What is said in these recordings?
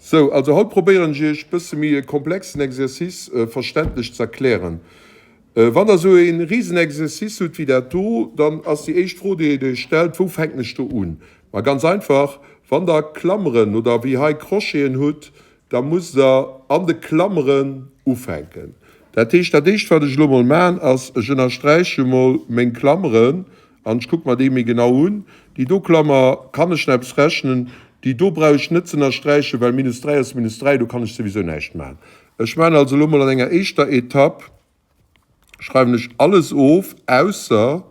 Sou, also haut probéieren ech iech bësse méi e komplexen Exercice verständlech ze erklären. Wann der sou e risen Exercice hutt wéi dat do, dann ass déi éischt Fro déi dir iech stellt, wou fänken ech do un? Ma ganz einfach, wann der Klammeren oder wéi hei Crocheten hutt, da musst der an de Klammeren ufänken. Dat heescht, dat éischt wat ech elo mol maachen ass, ech ënnersträiche mol meng Klammeren An ech kucke mer déi méi genau un. Déi do Klammer kann ech nach eppes rechnen. Déi do brauch ech net ze ënnersträichen, well minus 3 ass minus 3, do kann ech souwisou näischt maachen. Ech maachen also elo mol an enger éischter Etapp, schreiwen ech alles of, ausser,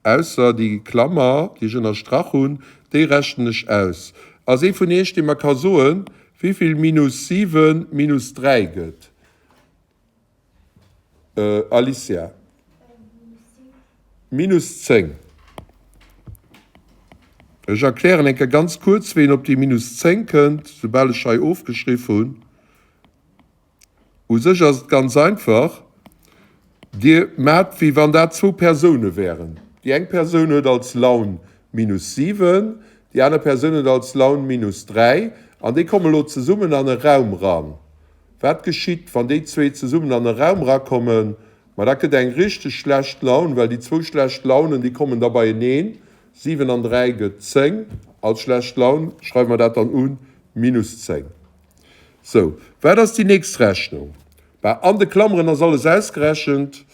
ausser déi Klammer, déi ech ënnerstrach hunn, déi rechnen ech aus. Ass ee vun Iech, dee mer ka soen, wéivill minus 7 minus 3 gëtt? Alicia. Minus 10. Ech erklären eng Kéier ganz kuerz, wéi een op déi minus 10 kënnt, soubal ech hei ofgeschriff hunn. U sech ass et ganz einfach, Dir maacht, wéi wann dat zwou Persoune wären. Déi eng Persoun huet als Laun minus 7, déi aner Persoun huet als Laun minus 3, an déi komme lo zesummen an e Raum ran. Wat geschitt, wann déi zwee zesummen an e Raum rakommen? Ma dat gëtt eng richteg schlecht Laun, well déi zwou schlecht Launen, déi kommen da beieneen. 7 an 3 gëtt 10. Als schlecht Laun schreiwe mer dat dann un, minus 10. Sou, wat ass déi nächst Rechnung? Bah, an de Klammeren ass alles ausgerechent,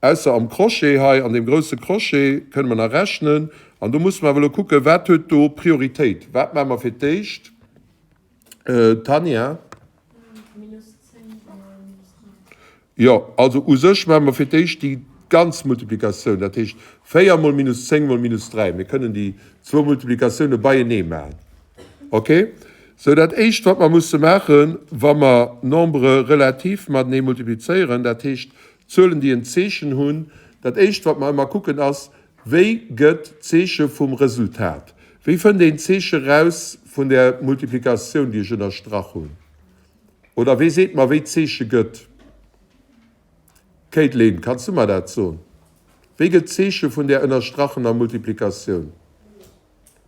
ausser am Crochet hei. An deem grousse Crochet kënne mer nach rechnen. An do musse mer awer elo kucken, wat huet do Prioritéit? Wat maache mer fir d'éischt? Tanja? Jo, also u sech maache mer fir d'éischt déi ganz Multiplikatioun, dat heescht 4 mol minus 10 mol minus 3. Mir kënnen déi zwou Multiplikatioune beienee maachen. Ok? Sou, dat éischt, wat mer musse maachen, wa mer Nombere relativ matenee multiplizéieren, dat heescht Zuelen, déi en Zeechen hunn, dat éischt, wat mer ëmmer kucken, ass, Wéi gëtt d'Zeeche vum Resultat? Wéi fënnt een d'Zeeche raus vun der Multiplikatioun, déi ech ënnerstrach hunn? Oder wee seet mer, wéi d'Zeeche gëtt? Caitlin, kanns du mer dat soen? Wéi gëtt d'Zeeche vun där ënnerstrachener Multiplikatioun?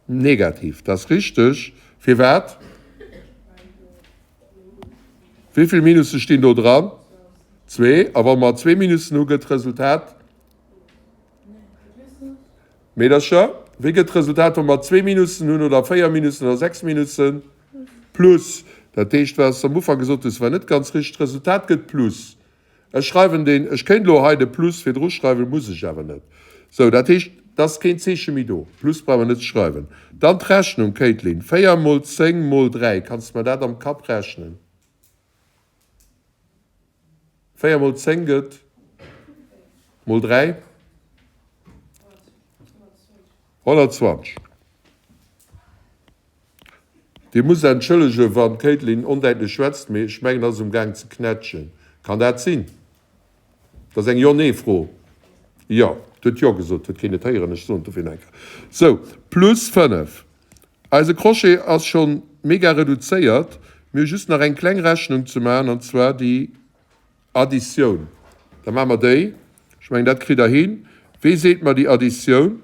Negativ, dat ass richteg. Firwat? Wéi vill Minusse stinn do dran? Zwee. A wa mer zwee Minussen hu gëtt d'Resultat? Meedercher, wéi gëtt d'Resultat, wa mer zwee Minussen hunn oder véier Minussen oder sechs Minussen? Plus. Dat heescht, wat s de am Ufank gesot hues, war net ganz richteg. D'Resultat gëtt Plus. Ech schreiwen deen, ech kéint elo hei de Plus virdru schreiwen, muss ech awer net. Sou, dat heescht, et ass keen Zeeche méi do. Plus brauch mer net ze schreiwen. Dann d'Rechnung, Caitlin, 4 mol 10 mol 3, kanns de mer dat am Kapp rechnen? 4 mol 10 gëtt mol 3? 120. Dir musst entschëllegen, wann d'Caitlyn ondäitlech schwätzt, mee ech mengen, ass um Gaang ze knätschen. Kann dat sinn? Dat ass eng Jo-Nee-Fro. Jo, et huet Jo gesot, huet keen et héieren, ech soen et dofir nach eng Kéier. Sou, plus 5. Eise Crochet ass schonn mega reduzéiert. Mir hu just nach eng kleng Rechnung ze maachen, an zwar déi Additioun. Da maache mer déi. Ech mengen, dat kritt Der hin. Wee seet mer déi Additioun?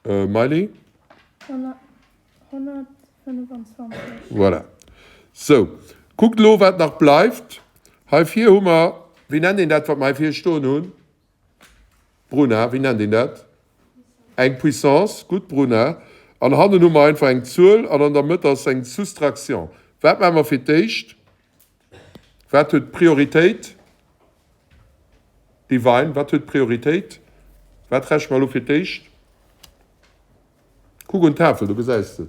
Miley? 125. Voilà. Sou, kuckt elo, wat nach bleift. Hei vir hu mer, wéi nennt een dat, wat mer hei vir stoen hunn? Bruna, wéi nennt een dat? Eng Puissance, gutt Bruna. An hannen hu mer einfach eng Zuel an an der Mëtt ass eng Soustraction. Wat maache mer fir d'éischt? Wat huet Prioritéit? Divine, wat huet Prioritéit? Wat rechne mer elo fir d'éischt? Kuck un d'Tafel, do gesäis de et.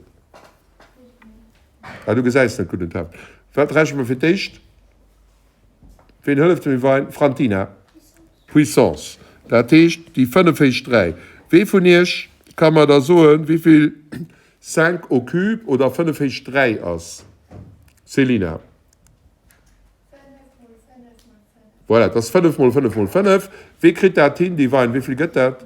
Ah, du gesäis net gutt un d'Tafel. Wat rechne mer fir d'éischt? Ween hëlleft dem Divine? Frantina. Puissance. Dat heescht déi 5 héich 3. Wee vun iech ka mer da soen, wéivill 5 au cube oder 5 héich 3 ass? Célina. Voilà, dat ass 5 mol 5 mol 5. Wee kritt dat hin, Divine? Wéivill gëtt dat?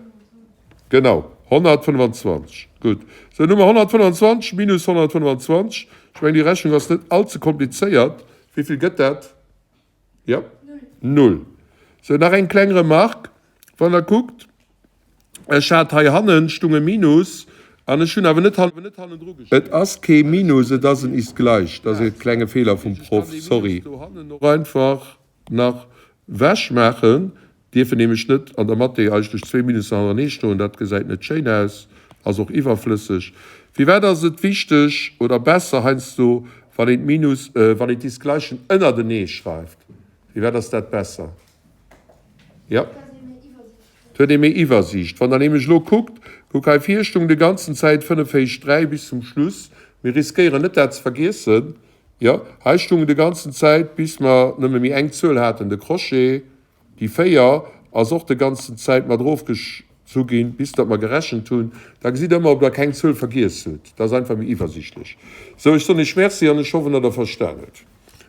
Genau, 125. Gutt. Sou, dann hu mer 125 minus 125. Ech mengen, déi Rechnung ass net all ze komplizéiert. Wéivill gëtt dat? Jo, null. Sou, nach eng kleng Remarque, Wann Der kuckt, ech hat heihannen stung e Minus. An ech hunn awer net hannendru geschriwwen. Et ass kee Minus, et ass en ist gleich. Dat ass e klenge Feeler vum Proff, sorry. Einfach nach wech maachen, dierfen nämlech net an der Mathé eigentlech zwéi Minussen hannerenee stoen, dat gesäit net schéin aus, ass och iwwerflësseg. Firwat ass et wichteg oder besser heiansdo, wann een d'Minus, wann een d'Is gleichen ënnertenee schreift? Firwat ass dat besser? Jo. Et huet ee méi Iwwersiicht. Wann Der nämlech elo kuckt, kuck hei vir stung de ganzen Zäit 5 héich 3 bis zum Schluss. Mir riskéieren net dat ze vergiessen. Jo, hei stungen de ganzen Zäit bis mer nëmme méi eng Zuel haten, de Crochet, déi 4 ass och de ganzen Zäit mat erofgezu ginn, bis datt mer gerechent hunn. Da gesitt Der ëmmer, ob Der keng Zuel vergiess hutt. Dat ass einfach méi iwwersichtlech. Sou, ech soen Iech Merci an ech hoffen, datt Der verstan hutt.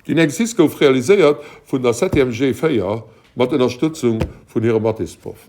Den Exercice gouf realiséiert vun der Septième G 4 mat Ënnerstëtzung vun hirem Mathésproff.